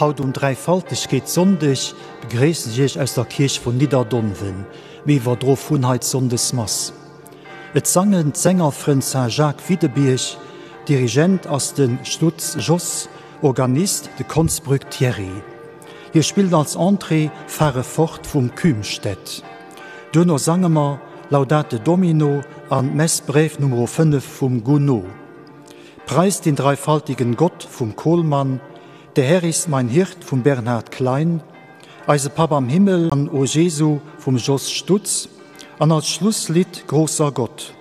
Haut um Dräifaltegkeetssonndeg begréissen ech Iech aus der Kierch vun Nidderdonwen. Mir iwwerdroe vun hei d'Sonndesmass. Et sangen d'Sängerfrënn Saint-Jacques Widdebierg, Dirigent ass de Stutz Jos, Organist de Konsbrück Thierry. Hie spillt als Entrée Fahre fort vum Kühmstedt. Duerno sange mer Laudate Domino an Messe brève Numero 5 vum Gounod. Preist den dreifaltigen Gott vum Kohlmann, Der Herr ist mein Hirt vum Bernhard Klein, Eise Papp am Himmel an O Jesu vum Jos Stutz an als Schlusslidd Großer Gott.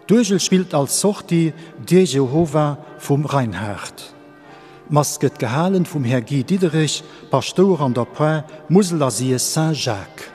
D'Uergel spillt als Sortie Dir Jehova vum Reinhardt. D'Mass gëtt gehalen vum Här Guy Diderich, Paschtouer an der Par Musel a Sies Saint-Jacques.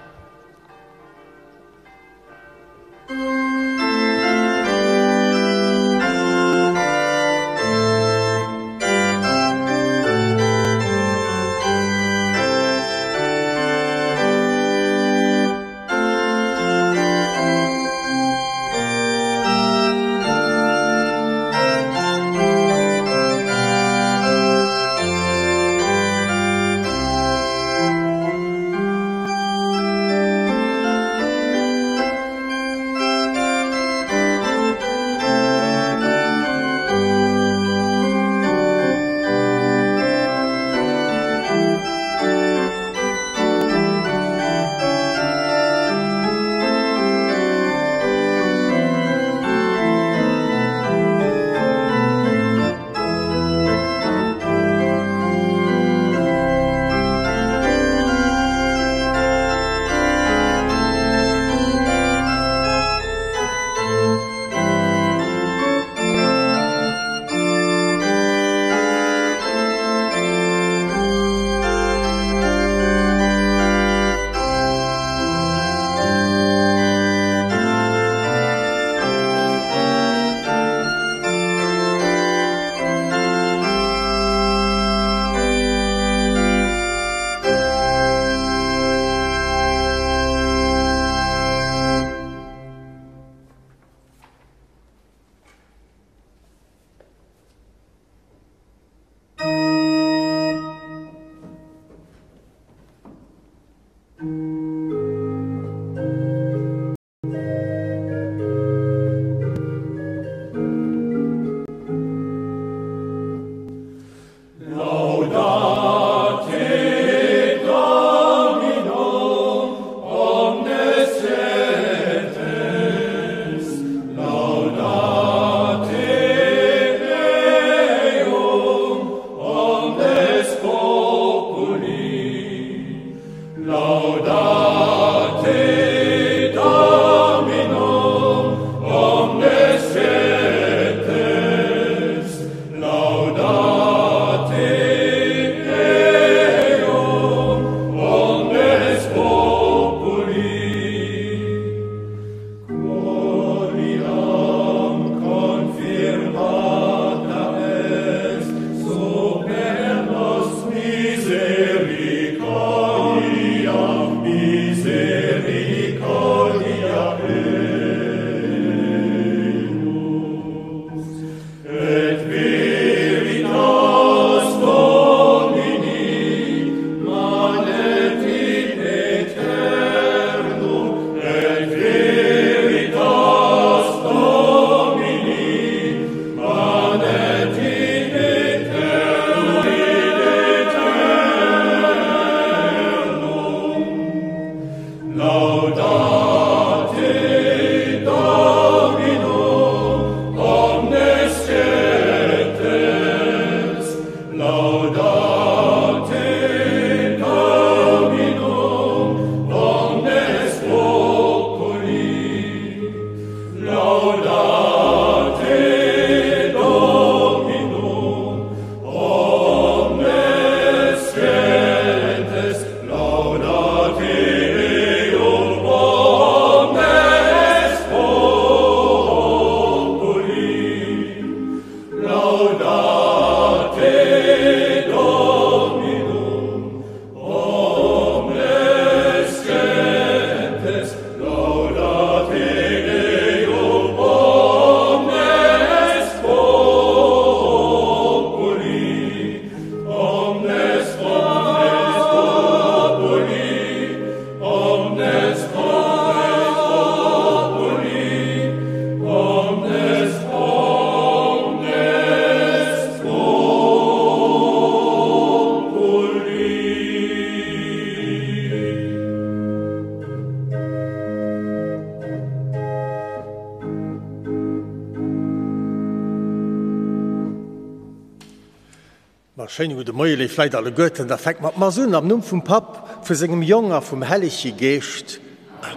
Schéine gudde Moie léif Leit alleguerten. Da fänke mer d'Mass un am Numm vum Papp, vu sengem Jong a vum Hellege Geescht. Amen.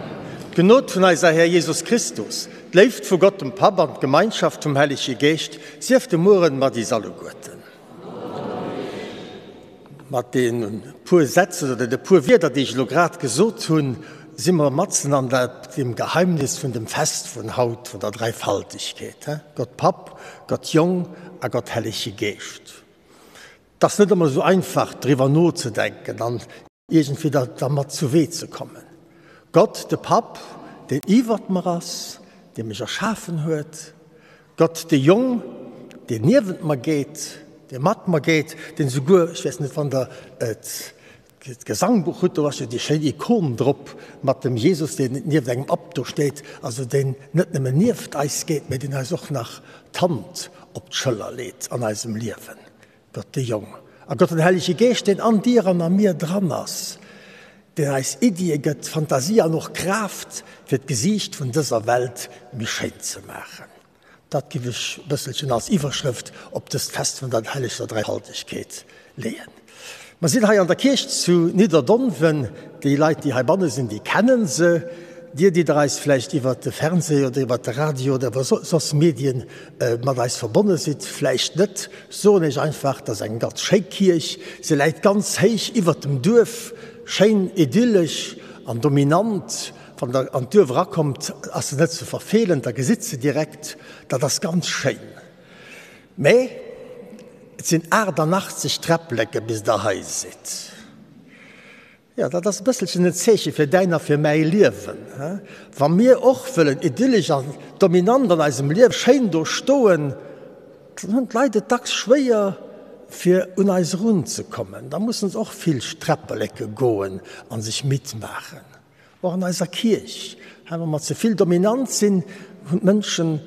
D'Gnod vun eiser Här Jesus Christus, d'Léift vu Gott dem Papp an d'Gemeinschaft vum Hellege Geescht sief de Mueren mat is alleguerten. Mat deene puer Sätz oder de puer Wierder, déi ech elo grad gesot hunn, si mer matzen an dem Geheimnis vun dem Fest vun haut, vun der Dräifaltegkeet, Gott Papp, Gott Jong a Gott Hellege Geescht. Et ass net ëmmer esou einfach, driwwer nozedenken an iergendwéi dermat zu Wee ze kommen. Gott de Papp, deen iwwert mer ass, dee mech erschafen huet, Gott de Jong, deen niewent mer geet, dee mat mer geet, deen esouguer, ech weess net, wann Der et d'Gesangbuch hutt, do ass jo déi schéin Ikon drop mat dem Jesus, deen nieft engem Abt do steet, also deen net nëmmen nieft eis geet, mä deen eis och nach d'Hand op d'Schëller leet an eisem Liewen. Gott de Jong a Gott den Hellege Geescht, deen an dir an a mir dran ass, deen eis Iddie gëtt, Fantasie an och Kraaft, fir d'Gesiicht vun dëser Welt méi schéin ze maachen. Dat giff ech e bësselchen als Iwwerschrëft op dëst Fest vun der Helleger Dräifaltegkeet leeën. Mer sinn hei an der Kierch zu Nidderdonwen. Déi Leit, déi heibanne sinn, déi kennen se. Dir, déi der eis vläicht iwwert de Fernseh oder iwwert de Radio oder iwwer soss Medien mat eis verbonne sidd, vläicht net, soen Iech einfach, dat ass eng ganz schéi Kierch. Se läit ganz héich iwwert dem Duerf, schéin idyllesch an dominant. Wann der an d'Duerf erakommt, ass se net ze verfeelen, da gesitt se direkt. Dat ass ganz schéin. Mä et sinn 88 Träppleke bis der hei sidd. Jo, dat ass e bësselchen en Zeeche fir däin a fir mäi Liewen. Wa mir och wëllen idyllesch an dominant an eisem Liewe schéin do stoen, dann hunn d'Leit et dacks schwéier, fir un eis erunzekommen. Da mussen se och vill Träppeleke goen a sech midd maachen. Och an eiser Kierch, wa mer ze vill dominant sinn, hunn d'Mënschen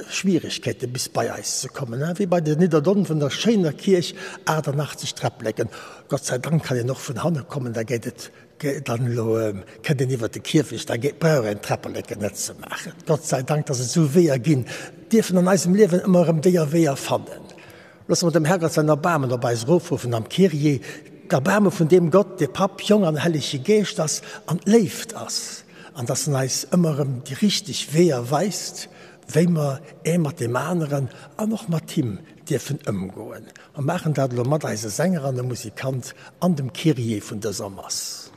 Schwieregkeete bis bei eis ze kommen, wéi bei der Nidderdonvener schéiner Kierch, 88 Träpplecken. Gott sei Dank kann een och vun hanne kommen, da geet et dann elo, kënnt een iwwert de Kierfecht, da brauch een d'Träppeleken net ze maachen. Gott sei Dank, dass et esou Weeër ginn, dierfen an eisem Liewen ëmmer erëm déier Weeër fannen. Loosse mer dem Herrgott säin Erbaarmen op eis erofruffen am Kyrie, d'Erbaarme vun deem Gott, dee Papp, Jong an Hellege Geescht ass an d'Léift ass, an dass en eis ëmmer erëm déi richteg Weeër weist, wéi mer ee mat deem aneren an och mat him dierfen ëmgoen. Mer maachen dat elo mat eise Sänger an dem Musikant an dem Kyrie vun dëser Mass.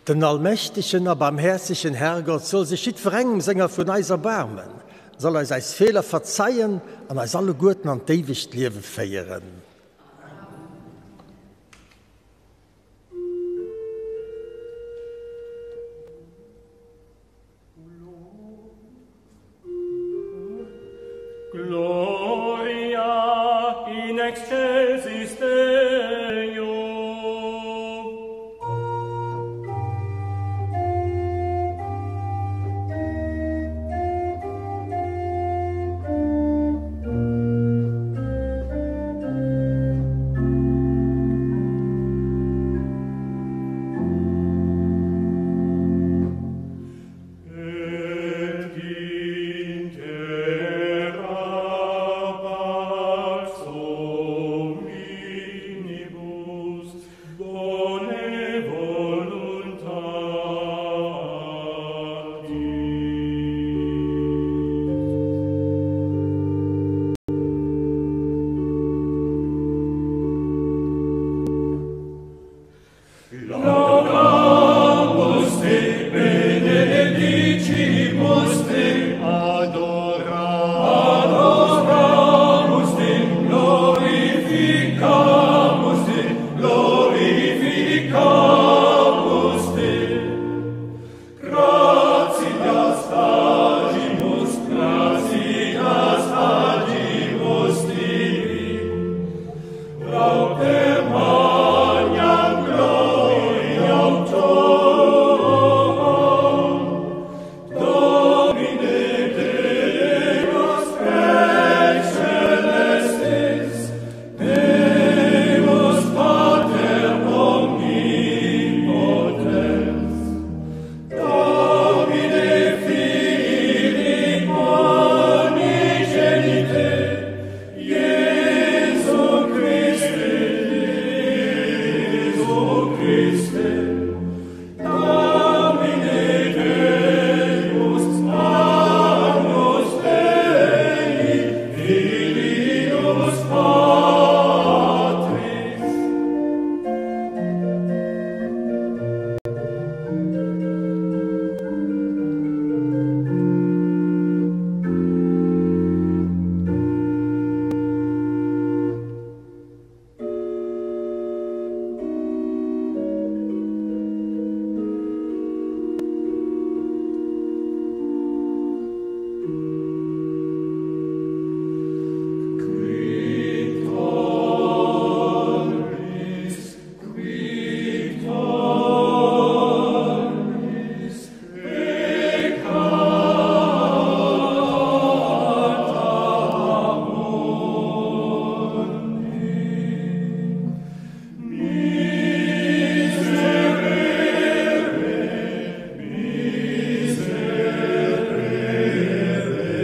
Den allmächtegen a barmhäerzegen Herrgott soll sech jiddwerengem senger vun eis erbaarmen, soll eis eis Feeler verzeien an eis alleguerten an d'éiwegt Liewe féieren. Gloria in excelsis Deo. Et in terra pax hominibus bone voluntatis. Laudamus te, benedicimus te, adoramus te, glorificamus te, glorificamus te. Gratias agimus, gratias agimus tibi, propter magnam gloriam tuam, Domine Deus excelestis, Deus Pater omnipotens, Domine Filii unigenite, Iesu Christe, Iesu Christe, Domine Deus, Agnus Dei, Filius Patris. Qui tollis, qui tollis peccata mundi, miserere, miserere.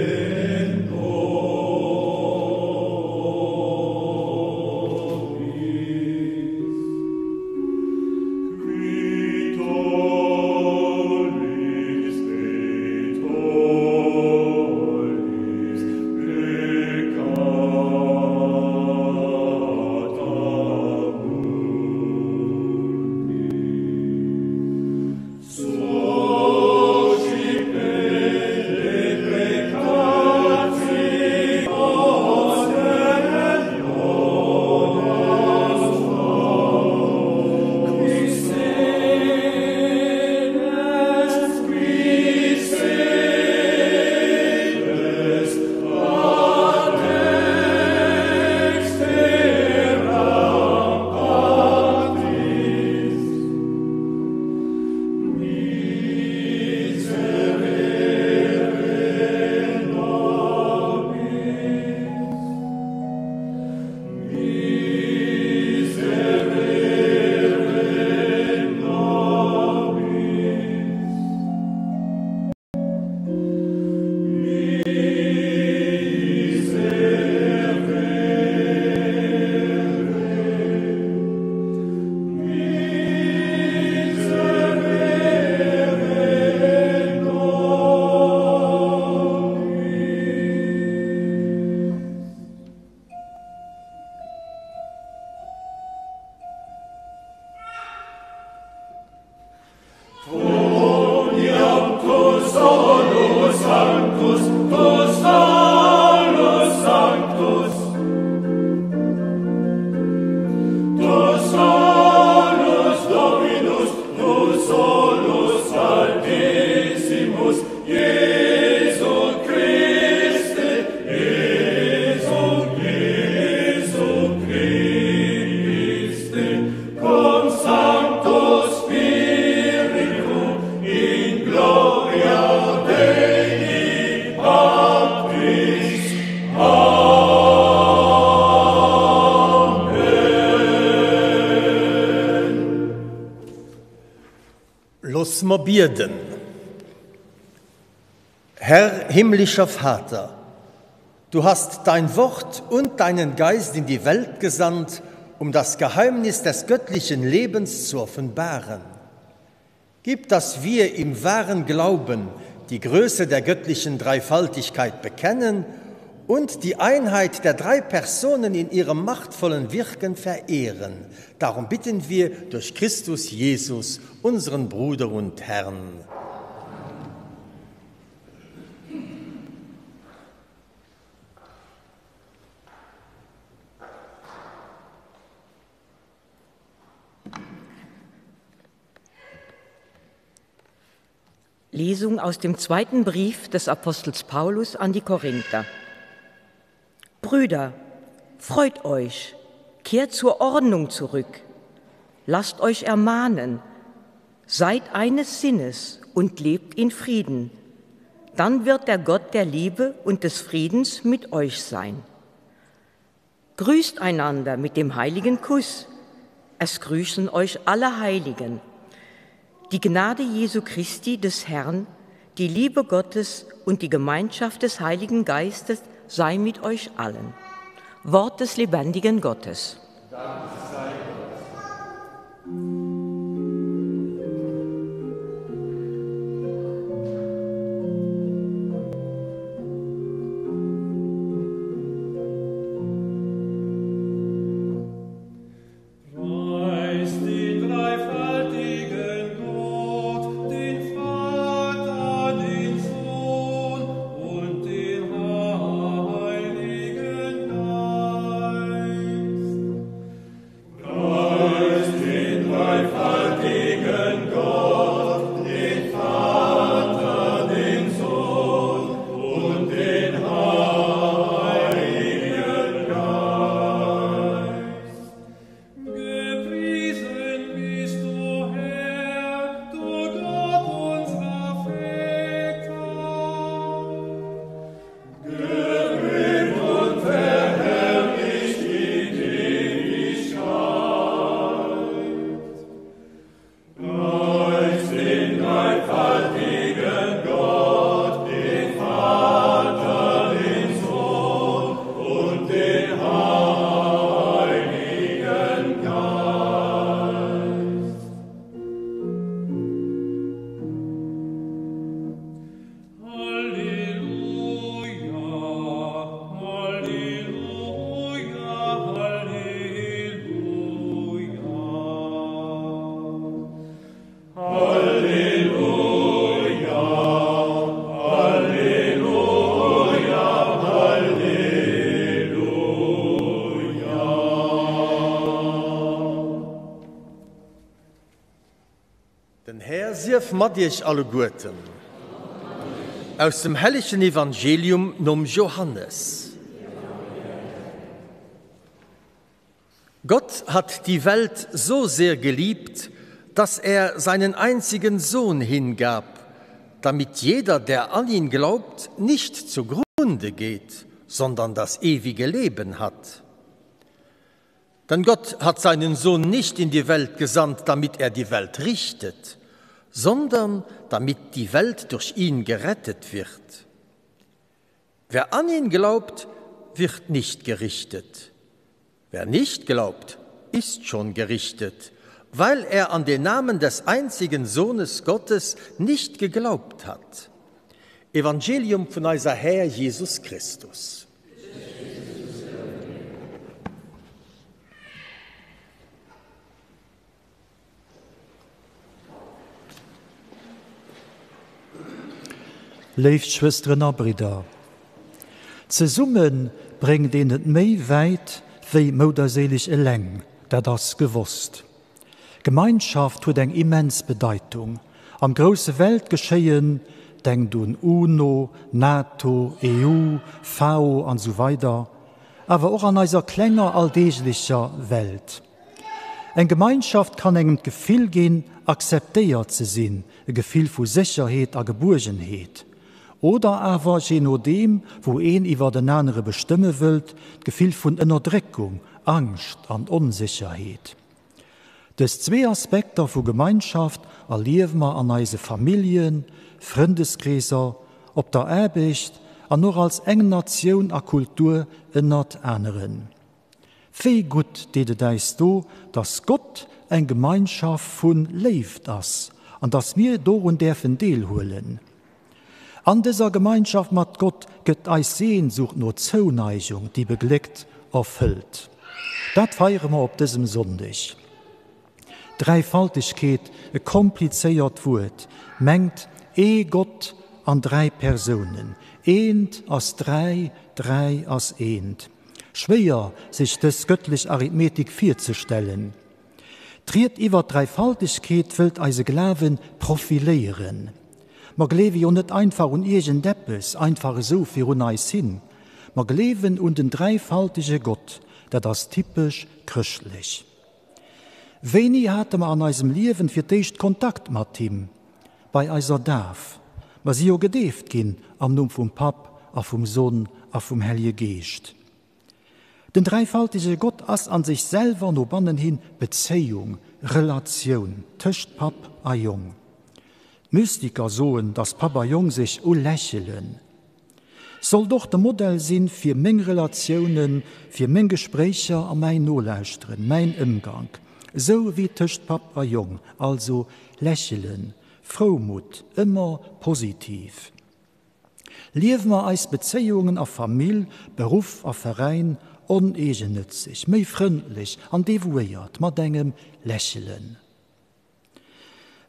Loosse mer bieden. Herr himmlischer Vater, du hast dein Wort und deinen Geist in die Welt gesandt, um das Geheimnis des göttlichen Lebens zu offenbaren. Gib, dass wir im wahren Glauben die Größe der göttlichen Dreifaltigkeit bekennen und die Einheit der drei Personen in ihrem machtvollen Wirken verehren. Darum bitten wir durch Christus Jesus, unseren Bruder und Herrn. Lesung aus dem zweiten Brief des Apostels Paulus an die Korinther. Brüder, freut euch, kehrt zur Ordnung zurück, lasst euch ermahnen, seid eines Sinnes und lebt in Frieden. Dann wird der Gott der Liebe und des Friedens mit euch sein. Grüßt einander mit dem heiligen Kuss. Es grüßen euch alle Heiligen. Die Gnade Jesu Christi des Herrn, die Liebe Gottes und die Gemeinschaft des Heiligen Geistes sei mit euch allen. Wort des lebendigen Gottes. Dank sei Gott. Den Här sief mat iech alleguerten. Aus dem hellegen Evangelium nom Johannes. Gott hat die Welt so sehr geliebt, dass er seinen einzigen Sohn hingab, damit jeder, der an ihn glaubt, nicht zugrunde geht, sondern das ewige Leben hat. Denn Gott hat seinen Sohn nicht in die Welt gesandt, damit er die Welt richtet, sondern damit die Welt durch ihn gerettet wird. Wer an ihn glaubt, wird nicht gerichtet. Wer nicht glaubt, ist schon gerichtet, weil er an den Namen des einzigen Sohnes Gottes nicht geglaubt hat. Evangelium vun eiser Här Jesus Christus. Léif Schwësteren a Bridder, zesumme bréngt een et méi wäit wéi mouderséileg eleng, dat ass gewosst. Gemeinschaft huet eng immens Bedeitung am grousse Weltgeschéien, denkt un UNO, NATO, EU, FAO an esou weider, awer och an eiser klenger alldeeglecher Welt. Eng Gemeinschaft kann engem d'Gefill ginn, akzeptéiert ze sinn, e Gefill vu Sécherheet a Gebuergenheet. Oder awer, jee nodeem, wou een iwwert en anere bestëmme wëllt, d'Gefill vun Ënnerdréckung, Angscht an Onsécherheet. Dës zwee Aspekter vu Gemeinschaft erliewe mer an eise Familljen, Frëndeskreeser, op der Aarbecht an och als eng Natioun a Kultur ënnert aneren. Wéi gutt deet et äis do, dass Gott eng Gemeinschaft vu Léift ass an dass mir dorun däerfen deelhuelen. An dëser Gemeinschaft mat Gott gëtt eis Sehnsucht no Zouneigung, déi begléckt, erfëllt. Dat feiere mer op dësem Sonndeg. Dräifaltegkeet, e komplizéiert Wuert, mengt ee Gott an 3 Persounen. Eent ass 3, 3 ass eent. Schwéier, sech dës gëttlech Arithmetik virzestellen. D'Ried iwwer d'Dräifaltegkeet wëllt eise Glawe profiléieren. Mer gleewe jo net einfach un iergendeppes, einfach esou virun eis hin. Mer gleewen un den dräifaltege Gott, dat ass typesch chrëschtlech. Wéini hate mer an eisem Liewen fir d'éischt Kontakt mat him? Bei eiser Daf. Mer si jo gedeeft ginn am Numm vum Papp a vum Sonn a vum Hellje Geescht. Den dräifaltege Gott ass an sech selwer no bannen hin Bezéiung, Relatioun tëscht Papp a Jong. D'Mystiker soen, dass Papp a Jong sech ulächelen. Sollt och de Modell sinn fir meng Relatiounen, fir meng Gespréicher a mäin Nolauschteren, mäin Ëmgank, esou wéi tëscht Papp a Jong, also lächelen, Froumutt, ëmmer positiv. Liewe mer eis Bezéiungen a Famill, Beruff a Veräin oneegennëtzeg, méi frëndlech an devouéiert mat engem Lächelen.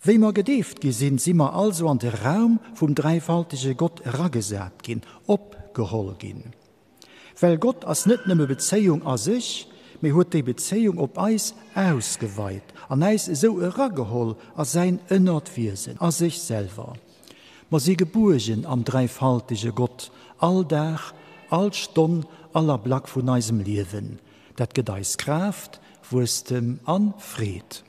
Wéi mer gedeeft gi sinn, si mer also an de Raum vum dräifaltege Gott eragesat ginn, opgeholl ginn. Well Gott ass net nëmme Bezéiung a sech, mee huet déi Bezéiung op eis ausgeweit an äis esou erageholl a säin ënnert Wiesen, a sech selwer. Mer si gebuergen am dräifaltege Gott, all Dag, all Stonn, all Ablack vun eisem Liewen. Dat gëtt eis Kraaft, Wuesstem a Freed.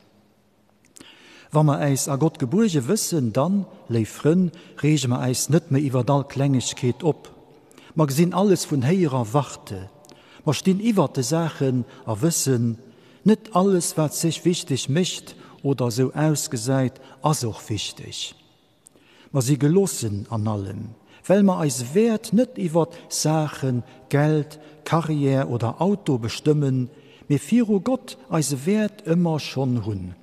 Wa mer äis a Gott gebuerge wëssen, dann, léif Frënn, reege mer äis net méi iwwert all Klengegkeet op. Mer gesinn alles vun héijerer Warte. Mer stinn iwwert de Saachen a wëssen, net alles, wat sech wichteg mécht oder esou ausgesäit, ass och wichteg. Mer si geloossen an allem, well mer eise Wäert net iwwert Saachen, Geld, Carrière oder Auto bestëmmen, mee viru Gott eise Wäert ëmmer schonn hunn.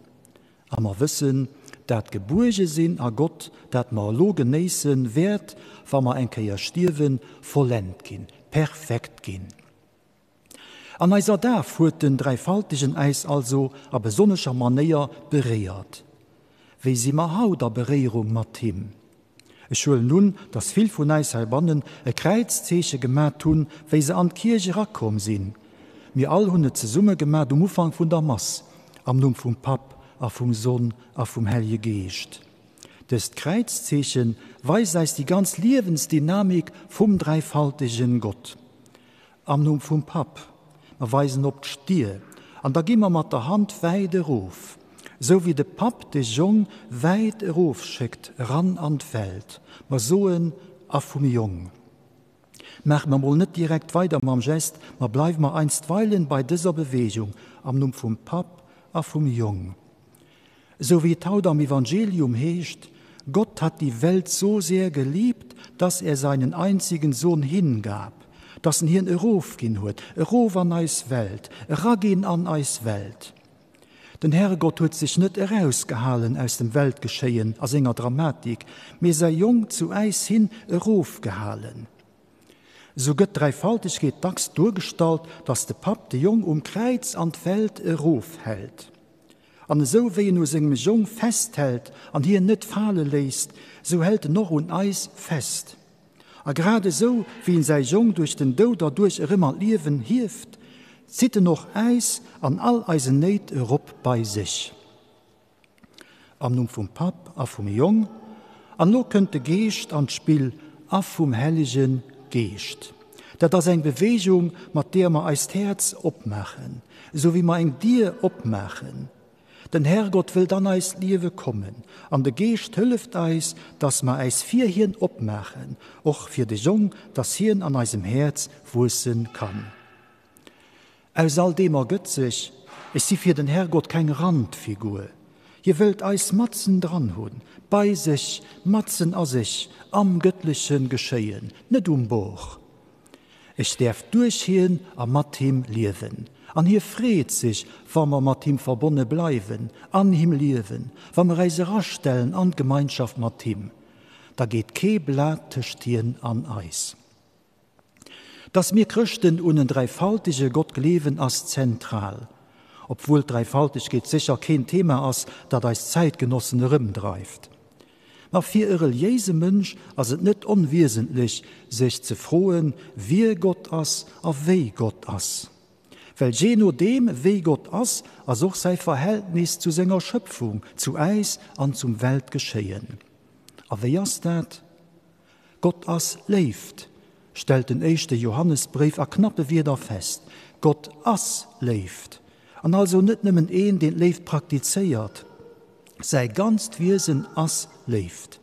A mer wëssen, dat gebuerge sinn a Gott, dat mer elo genéissen, wäert, wa mer eng Kéier stierwen, vollent ginn, perfekt ginn. An eiser Daf huet den Dräifaltegen äis also a besonnescher Manéier beréiert. Wéi si mer haut a Beréierung mat him? Ech huelen un, dass vill vun äis heibannen e Kräizzeeche gemat hunn, wéi se an d'Kierch erakomm sinn. Mir all hunn et zesumme gemat um Ufank vun der Mass, am Numm vum Papp a vum Sonn a vum Hellje Geescht. Dëst Kräizzeeche weist äis déi ganz Liewensdynamik vum dräifaltegen Gott. Am Numm vum Papp. Mer weisen op d'Stier an da gi mer mat der Hand wäit erof, sou wéi de Papp de Jong wäit erof schéckt, eran an d'Welt. Mer soen, A vum Jong. Maache mer mol net direkt weider mam Gest, ma bleiwe mer einstweilen bei dëser Bewegung, am Numm vum Papp a vum Jong. Esou wéi et haut am Evangelium heescht, Gott hat die Welt so sehr geliebt, dass er seinen einzigen Sohn hingab, dass en hien erofginn huet, erof an eis Welt, eraginn an eis Welt. Den Herrgott huet sech net erausgehalen aus dem Weltgeschéien a senger Dramatik, mee säi Jong zu äis hin erofgehalen. Esou gëtt d'Dräifaltegkeet dacks duergestallt, dass de Papp de Jong um Kräiz an d'Welt erofhält. An esou wéi en u sengem Jong festhält an hien net fale léisst, esou hält en och un eis fest. A grad esou wéi en säi Jong duerch den Doud erduerch erëm an d'Liewen hieft, zitt en och äis an all eisen Néit erop bei sech. Am Numm vum Papp a vum Jong, an elo kënnt de Geescht an d'Spill, a vum Hellege Geescht. Dat ass eng Beweegung, mat deeër mer eist Häerz opmaachen, esou wéi mer eng Dier opmaachen. Den Herrgott wëllt an eist Liewe kommen, an de Geescht hëlleft eis, dass mer äis fir hien opmaachen, och fir de Jong, dass hien an eisem Häerz wuesse kann. Aus all deem ergëtt sech, Ech si fir den Herrgott keng Randfigur. Hie wëllt eis matzen dran hunn, bei sech, matzen a sech, am gëttleche Geschéien, net um Bord. Ech däerf duerch hien a mat him liewen. An hie freet sech, wa mer mat him verbonne bleiwen, an him liewen, wa mer äis erastellen an d'Gemeinschaft mat him. Da geet kee Blat tëscht hien an eis. Dass mir Chrëschten un en dräifaltege Gott gleewen, ass zentral. Obwuel d'Dräifaltegkeet sécher keen Thema ass, dat eis Zäitgenossen erëmdreift. Ma fir e reliéise Mënsch ass et net onwiesentlech, sech ze froen, wie Gott ass a wéi Gott ass. Well jee nodeem, wéi Gott ass, ass och säi Verhältnis zu senger Schëpfung, zu äis an zum Weltgeschéien. A wéi ass dat? Gott ass Léift, stellt den éischte Johannesbréif a knappe Wierder fest. Gott ass Léift, an also net nëmmen een, deen d'Léift praktizéiert. Säi ganzt Wiesen ass Léift.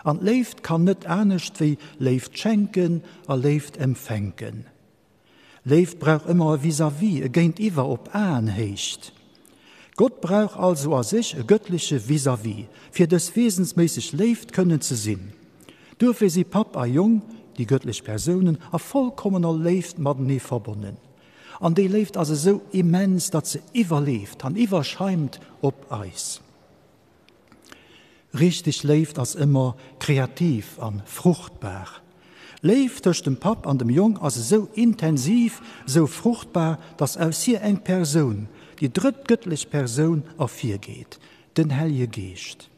An d'Léift kann net anescht wéi Léift schenken a Léift empfänken. Léift brauch ëmmer e Vis-à-vis, e Géintiwwer op Aenhéicht. Gott brauch also a sech e gëttleche Vis-à-vis, fir dës wesensméisseg Léift kënnen ze sinn. Duerfir si Papp a Jong, déi gëttlech Persounen, a vollkommener Léift matenee verbonnen. An déi Léift ass esou immens, datt se iwwerleeft an iwwerschaimt op eis. Richteg Léift ass ëmmer kreativ an fruchtbar. Léift tëscht dem Papp an dem Jong ass esou intensiv, esou fruchtbar, dass aus hir eng Persoun, déi drëtt gëttlech Persoun, ervirgeet, den Hellje Geescht.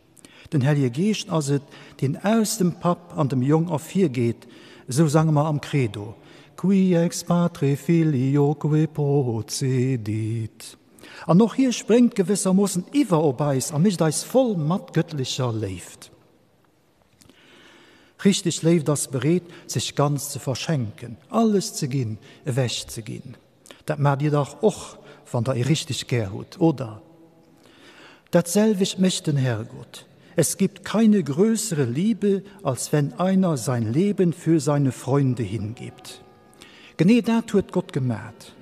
Den Hellje Geescht ass et, deen aus dem Papp an dem Jong ervirgeet, esou sange mer am Credo, Qui ex Patre Filioque procedit. An och hie spréngt gewëssermoossen iwwer op eis a mécht eis voll mat gëttlecher Léift. Richteg Léift ass bereet, sech ganz ze verschenken, alles ze ginn, ewech ze ginn. Dat maacht Dir dach och, wann Der ee richteg gär hutt, oder? Dat selwecht mécht den Herrgott. Es gibt keine größere Liebe, als wenn einer sein Leben für seine Freunde hingibt. Genee dat huet Gott gemat.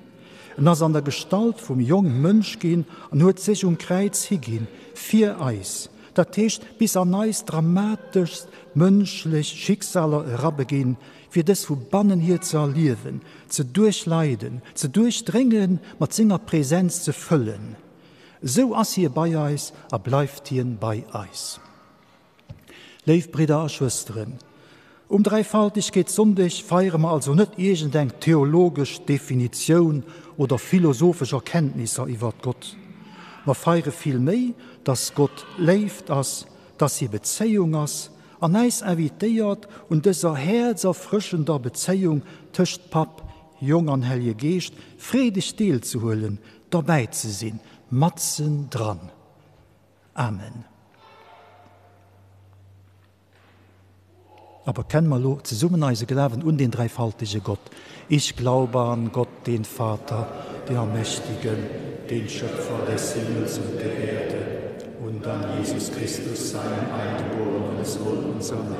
En ass an der Gestalt vum Jong Mënsch ginn an huet sech um Kräiz higinn fir eis, dat heescht bis an eis dramateschst mënschlech Schicksaler erabeginn, fir dës vu bannen hier ze erliewen, ze duerchleiden, ze duerchdréngen, mat senger Präsenz ze fëllen. Esou ass hie bei eis a bleift hien bei eis. Léif Bridder a Schwësteren, um Dräifaltegkeetssonndeg feiere mer also net iergendeng theologesch Definitioun oder philosophesch Erkenntnisser iwwert Gott. Mer feiere vill méi, dass Gott Léift ass, dass hie Bezéiung ass an äis invitéiert, un dëser häerzerfrëschender Bezéiung tëscht Papp, Jong an Hellje Geescht freedeg deelzehuelen, derbäi ze sinn, matzen dran. Amen. A bekenne mer elo zesummen eise Glawen un den dräifaltege Gott. Ich glaube an Gott, den Vater, den Allmächtigen, den Schöpfer des Himmels und der Erde, und an Jesus Christus, seinen eingeborenen Sohn, unseren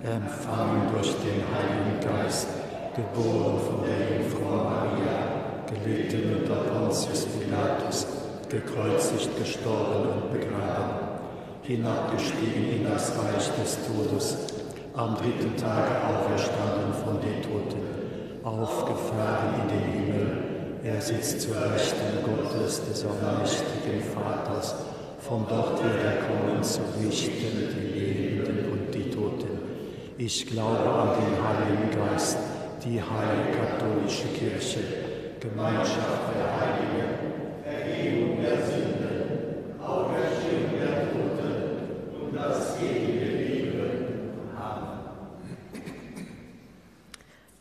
Herrn, empfangen durch den Heiligen Geist, geboren von der Jungfrau Maria, gelitten unter Pontius Pilatus, gekreuzigt, gestorben und begraben, hinabgestiegen in das Reich des Todes, am dritten Tage auferstanden von den Toten, aufgefahren in den Himmel, er sitzt zur Rechten Gottes des allmächtigen Vaters, von dort wird er kommen zu richten die Lebenden und die Toten. Ich glaube an den Heiligen Geist, die heilige katholische Kirche, Gemeinschaft der Heiligen, Vergebung der Sünden, Auferstehung der Toten und das ewige Leben. Amen.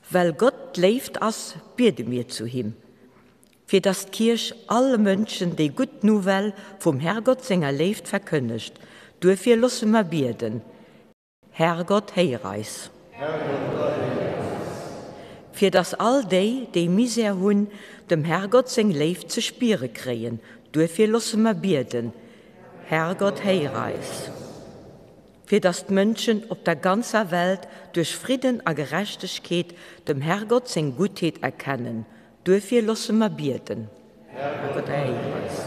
Well Gott d'Léift ass, biede mir zu him, fir dass d'Kierch alle Mënschen déi gutt Nouvelle vum Herrgott senger Léift verkënnegt. Duerfir losse mer bieden. Herrgott, héier eis. Herrgott, erhéier eis. Fir dass all déi, déi Misär hunn, dem Herrgott seng Léift ze spiere kréien, duerfir losse mer bieden, Herrgott, héier eis. Fir dass d'Mënschen op der ganzer Welt duerch Fridden a Gerechtegkeet dem Herrgott seng Guttheet erkennen, Duerfir losse mer bieden. Herrgott, erhéier eis.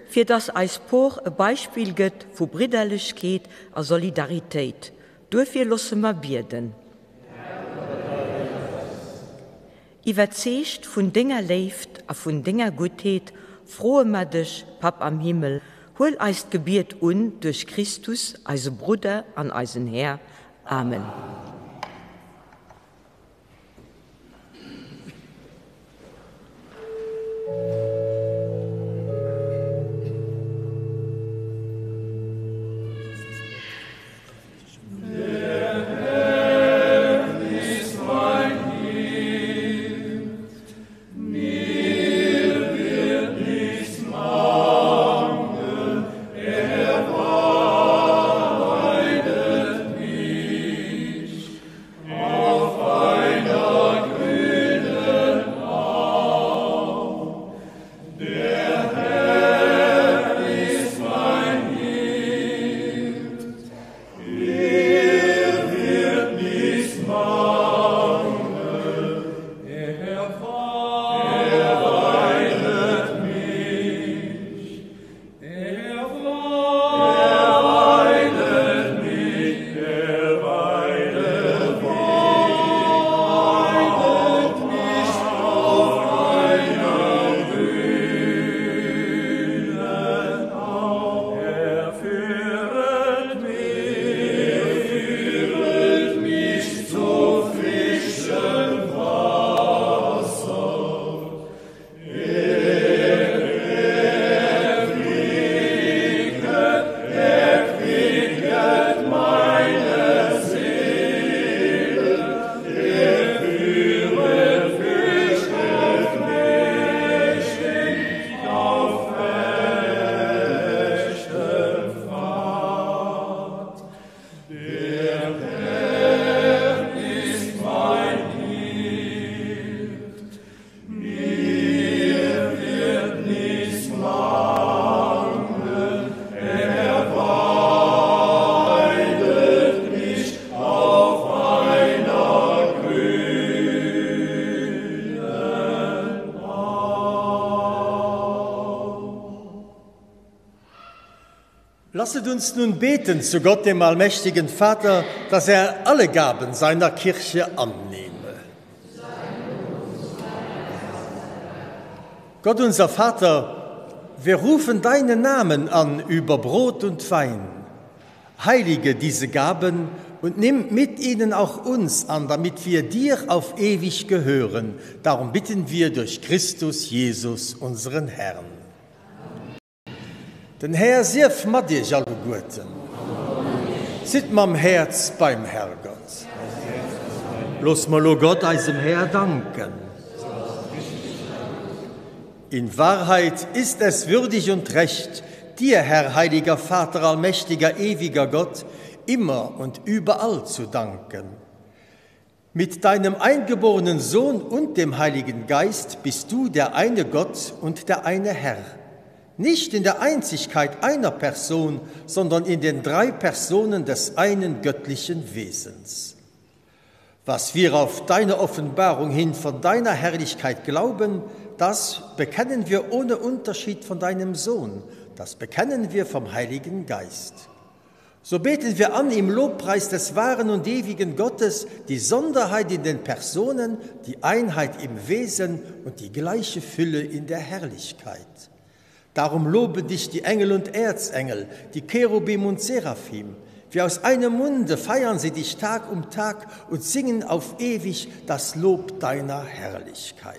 Fir dass eis Por e Beispill gëtt vu Bridderlechkeet a Solidaritéit. Duerfir losse mer bieden. Herrgott, erhéier eis. Iwwerzeegt vun denger Léift a vun denger Guttheet froe mer dech, Papp am Himmel, huel eist Gebiet un duerch Christus, eise Brudder an eisen Här. Amen. Lasset uns nun beten zu Gott, dem allmächtigen Vater, dass er alle Gaben seiner Kirche annehme. Gott unser Vater, wir rufen deinen Namen an über Brot und Wein. Heilige diese Gaben und nimm mit ihnen auch uns an, damit wir dir auf ewig gehören. Darum bitten wir durch Christus Jesus, unseren Herrn. Den Här sief mat iech alleguerten. Sidd mam Häerz beim Herrgott. Looss mer elo Gott, eisem Här, danken. In Wahrheit ist es würdig und recht, dir, Herr, heiliger Vater, allmächtiger, ewiger Gott, immer und überall zu danken. Mit deinem eingeborenen Sohn und dem Heiligen Geist bist du der eine Gott und der eine Herr. Nicht in der Einzigkeit einer Person, sondern in den drei Personen des einen göttlichen Wesens. Was wir auf deine Offenbarung hin von deiner Herrlichkeit glauben, das bekennen wir ohne Unterschied von deinem Sohn, das bekennen wir vom Heiligen Geist. So beten wir an im Lobpreis des wahren und ewigen Gottes die Sonderheit in den Personen, die Einheit im Wesen und die gleiche Fülle in der Herrlichkeit. Darum loben dich die Engel und Erzengel, die Cherubim und Seraphim. Wie aus einem Munde feiern sie dich Tag um Tag und singen auf ewig das Lob deiner Herrlichkeit.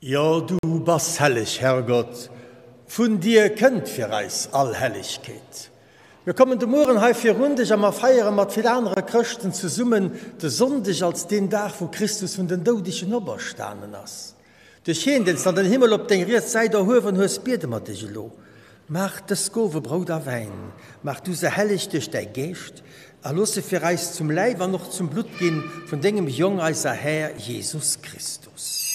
Jo, du bass helleg, Herrgott, vun dir kënnt fir eis all Hellegkeet. Mir kommen de Mueren hei virun dech a mer feiere mat vill anere Chrëschten zesummen de Sonndeg als deen Dag, wou Christus vun den Doudegen operstanen ass. Duerch hien, deen s de an den Himmel op deng riets Säit erhuewen hues, biede mer dech elo, Maach dës Gowe Brout a Wäin, maach du se helleg duerch däi Geescht, a looss se fir eis zum Läif an och zum Blutt ginn vun dengem Jong, eiser Här Jesus Christus.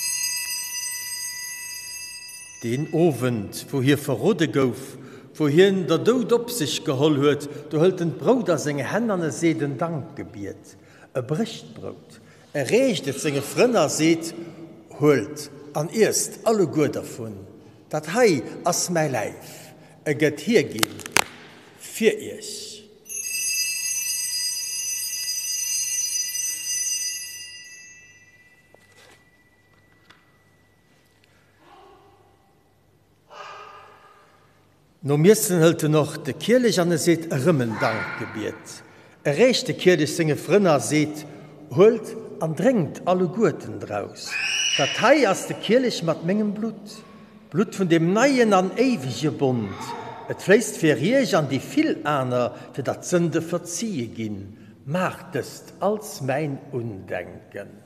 Deen Owend, wou hie verrode gouf, wou hien der Doud op sech geholl huet, do hëlt en d'Brout a seng Hänn an e seet en Dankgebiet. E brécht d'Brout, E reecht et senge Frënn a seet, Huelt an iesst alleguer dervun, dat hei ass mäi Läif, e gëtt hierginn fir iech. Nom Iessen hëlt en och de Kielech an e seet erëm en Dankgebiet. E reecht de Kielech senge Frënn a seet, Huelt an drénkt alleguerten draus. Dat hei ass de Kielech mat mengem Blutt, d'Blutt vun dem neien an éiwege Bond. Et fléisst fir iech an déi vill aner, fir datt d'Sënde verzie ginn. Maacht dëst als mäin Undenken.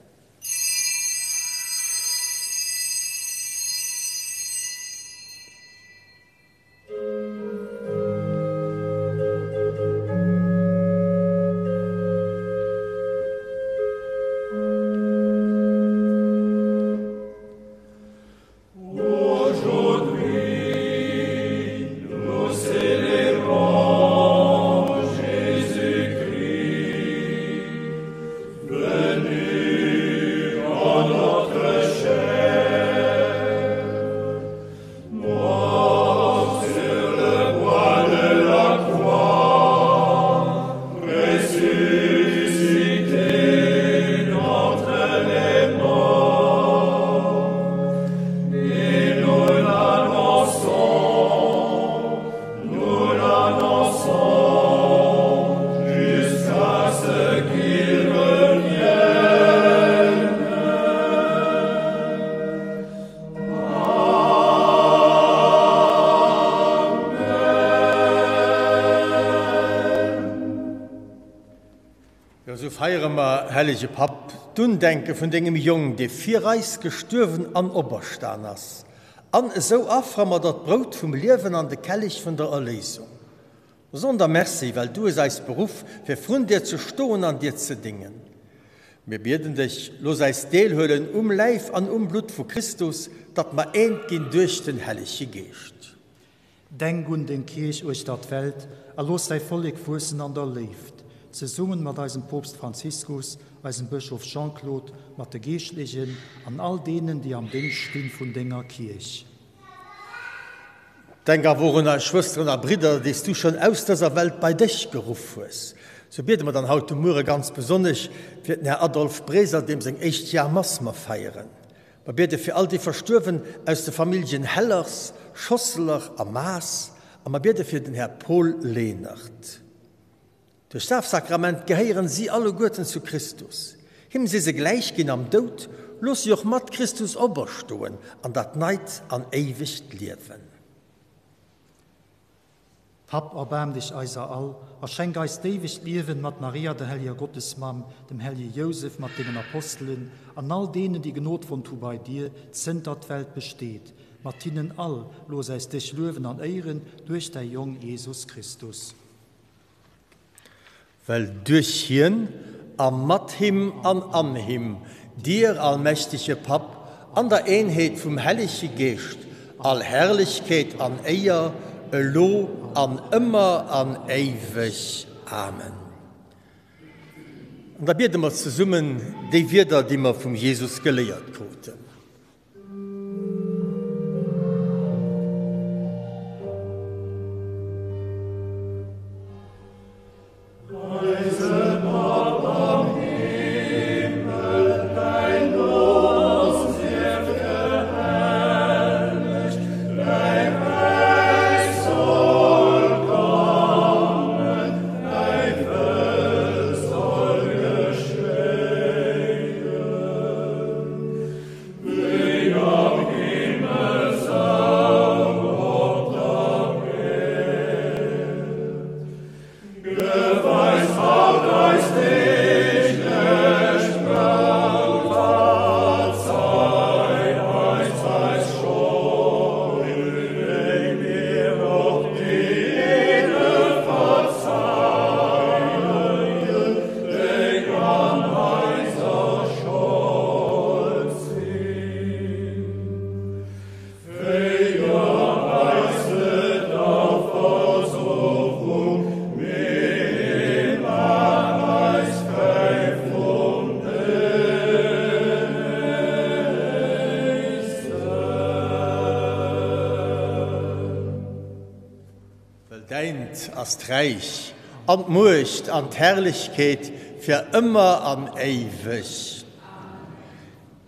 Jo, sou feiere mer, hellege Papp, d'Undenke vun dengem Jong, dee fir eis gestuerwen an operstan ass. An esou affere mer der d'Brout vum Liewen an de Kellich vun der Erléisung. Mer soen der Merci, well du hues eis beruff, fir vrun dir ze stoen an dir ze déngen. Mir bieden dech, looss eis deelhuelen um Läif an um Blutt vu Christus, datt mer eent ginn duerch den Hellege Geescht. Denk un deng Kierch uechter d'Welt a looss däi Vollek wuessen an der Léift, zesummen mat eisem Poopst Franziskus, eisem Bëschof Jean-Claude, mat de Geeschtlechen an all deenen, déi am Déngscht stinn vun denger Kierch. Denk awer och un eis Schwësteren a Bridder, déi s du schonn aus dëser Welt bei dech geruff hues. Sou biede mer dann haut de Muere ganz besonnesch fir den Här Adolphe Breser, deem seng éischt Jarmass mer feieren. Mer biede fir all déi Verstuerwen aus de Familljen Hellers, Schosseler a Maas a mer biede fir den Här Paul Lenert. Duerch d'Dafsakrament gehéieren si alleguerten zu Christus. Him si se gläich ginn am Doud, looss si och mat Christus operstoen an dat neit an éiwegt Liewen. Papp, erbaarm dech eiser all a schenk eis d'éiwegt Liewen mat Maria, der helleger Gottesmamm, dem hellege Jousef, mat dengen Apostelen an all deenen, déi Gnod fonnt hu bei dir, zënter d'Welt besteet. Mat hinnen all looss äis dech luewen an éieren duerch däi Jong Jesus Christus. Well duerch hien a mat him an an him, dir, allmächtege Papp, an der Eenheet vum Hellege Geescht, all Herrlechkeet an Éier, elo an ëmmer an éiweg. Amen. An da biede mer zesummen déi Wierder, déi mer vum Jesus geléiert kruten. Däint ass d'Räich an d'Muecht an d'Herrlechkeet fir ëmmer an éiweg.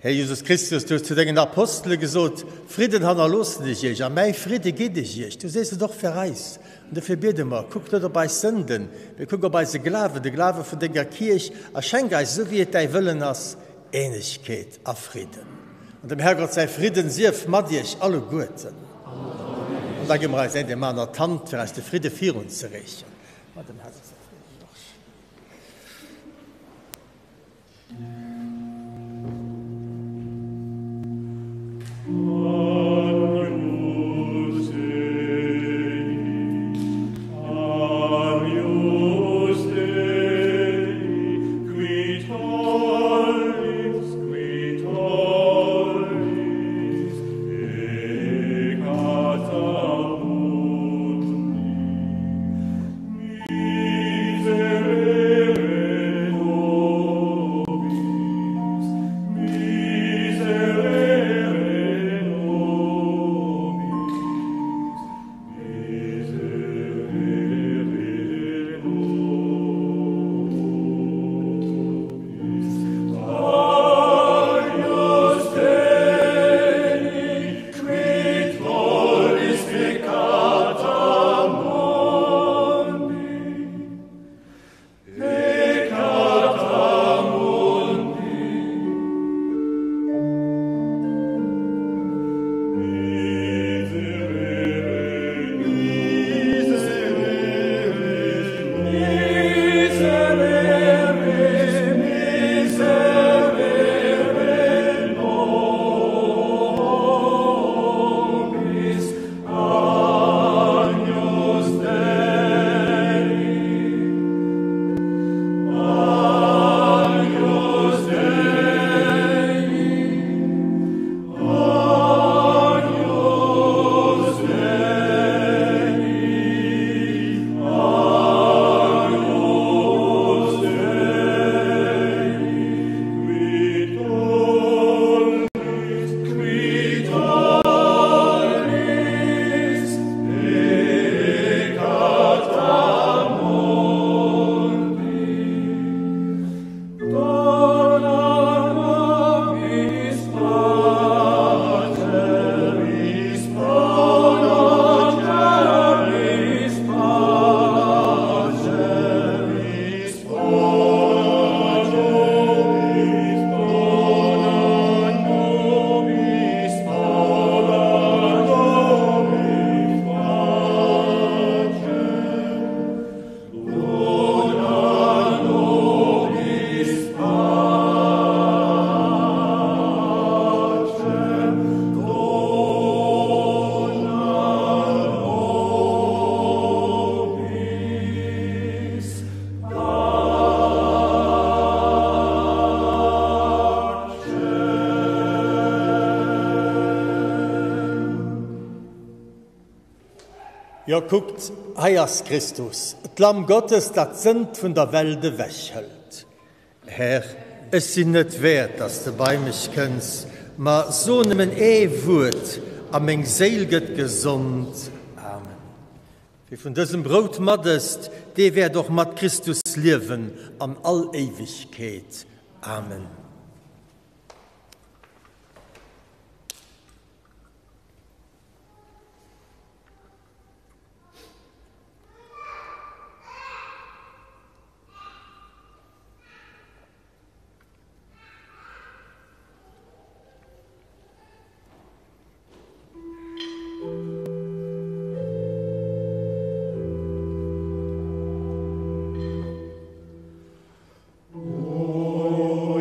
Här Jesus Christus, du hues zu dengen Apostele gesot, Fridden hannerloossen ech iech a mäi Fridde ginn ech iech. Du sees et och fir eis. An dofir biede mer, Kuck net op eis Sënden, mee kuck op eise Glawen, de Glawe vun denger Kierch, a schenk eis, esou wéi et däi Wëllen ass, Eenegkeet a Fridden. An dem Herrgott säi Fridden sief mat iech alleguerten. An da gi mer eis een deem aner d'Hand, fir eis de Fridde virunzereechen. Mat dem Herrgott säi Fridden. Agnus Dei, Agnus Dei, qui tollis, qui tollis peccata mundi. Miserere nobis, miserere nobis, miserere nobis. Agnus Dei, qui tollis peccata mundi, peccata mundi. Miserere, miserere, miserere, miserere nobis. Agnus Dei, Agnus Dei, Agnus Dei, Agnus Dei, qui tollis, qui tollis peccata mundi. Dona nobis pacem, pro nobis pacem, pro nobis, pro nobis, pro nobis pacem. Dona nobis pacem, dona nobis pacem. Jo, kuckt, hei ass Christus, d'Lamm Gottes, dat d'Sënd vun der Welt ewechhëlt. Här, ech sinn net wäert, dass de bei mech kënns, ma so nëmmen ee Wuert, a meng Séil gëtt gesond. Amen. Wie vun dësem Brout matësst, dee wäert och mat Christus liewen an all Éiwegkeet. Amen. O.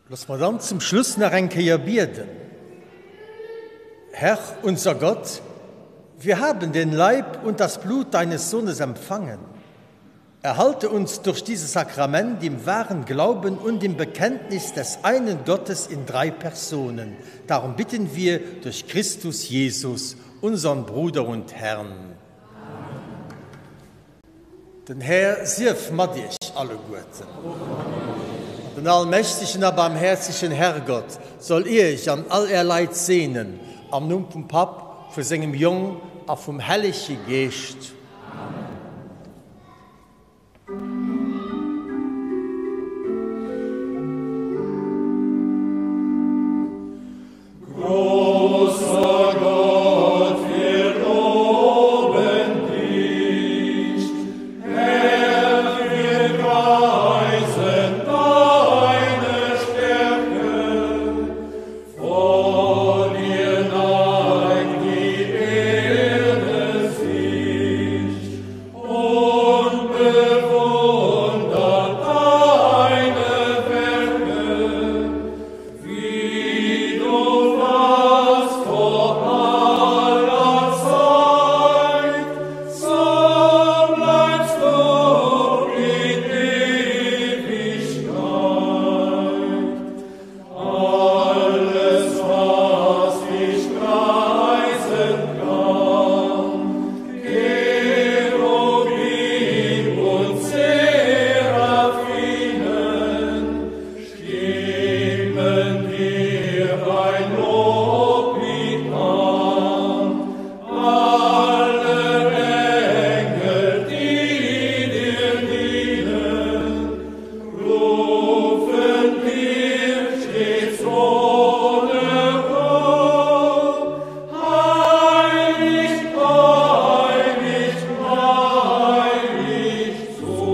Looss mer dann zum Schluss nach eng Kéier bieden. Herr, unser Gott, wir haben den Leib und das Blut deines Sohnes empfangen. Erhalte uns durch dieses Sakrament im wahren Glauben und im Bekenntnis des einen Gottes in drei Personen. Darum bitten wir durch Christus Jesus, unseren Bruder und Herrn. Den Här sief mat iech alleguerten. Den allmächtegen a barmhäerzegen Herrgott soll iech an all är Leit seenen, am Numm vum Papp, vu sengem Jong a vum Hellege Geescht. Amen. Großer Gott, wir loben dich, Herr, wir preisen deine Stärke. Vor dir neigt die Erde sich und bewundert deine Werke. Wie du warst vor aller Zeit, so bleibst du in Ewigkeit. Alles, was dich preisen kann, Cherubim und Seraphinen, stimmen dir ein Loblied an. Alle Engel, die dir dienen, rufen dir stets ohne Ruhe. Heilig, heilig, heilig zu.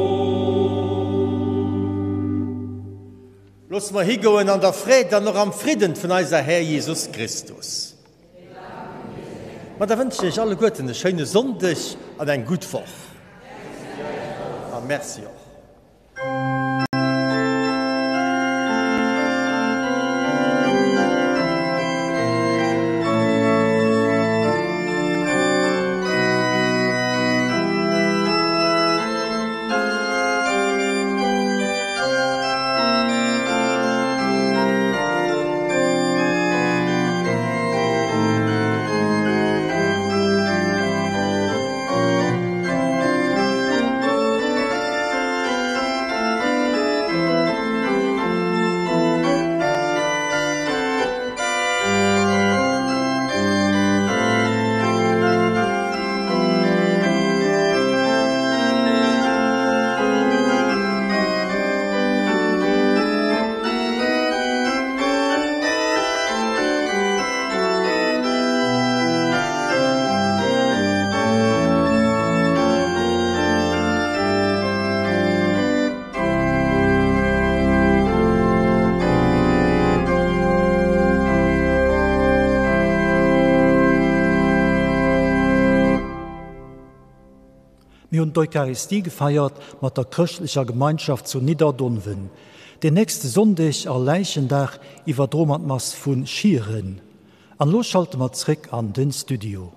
Loosse mer higoen an der Freed an och am Fridden vun eiser Här Jesus Christus. Ma da wënschen ech iech alleguerten e schéine Sonndeg an eng gutt Woch. A Merci och. Mir hunn d'Eucharistie gefeiert mat der chrëschtlecher Gemeinschaft zu Nidderdonwen. Den nächste Sonndeg, Allerläichendag, iwwerdroe mer d'Mass vu Schieren. An elo schalte mer zréck an den Studio.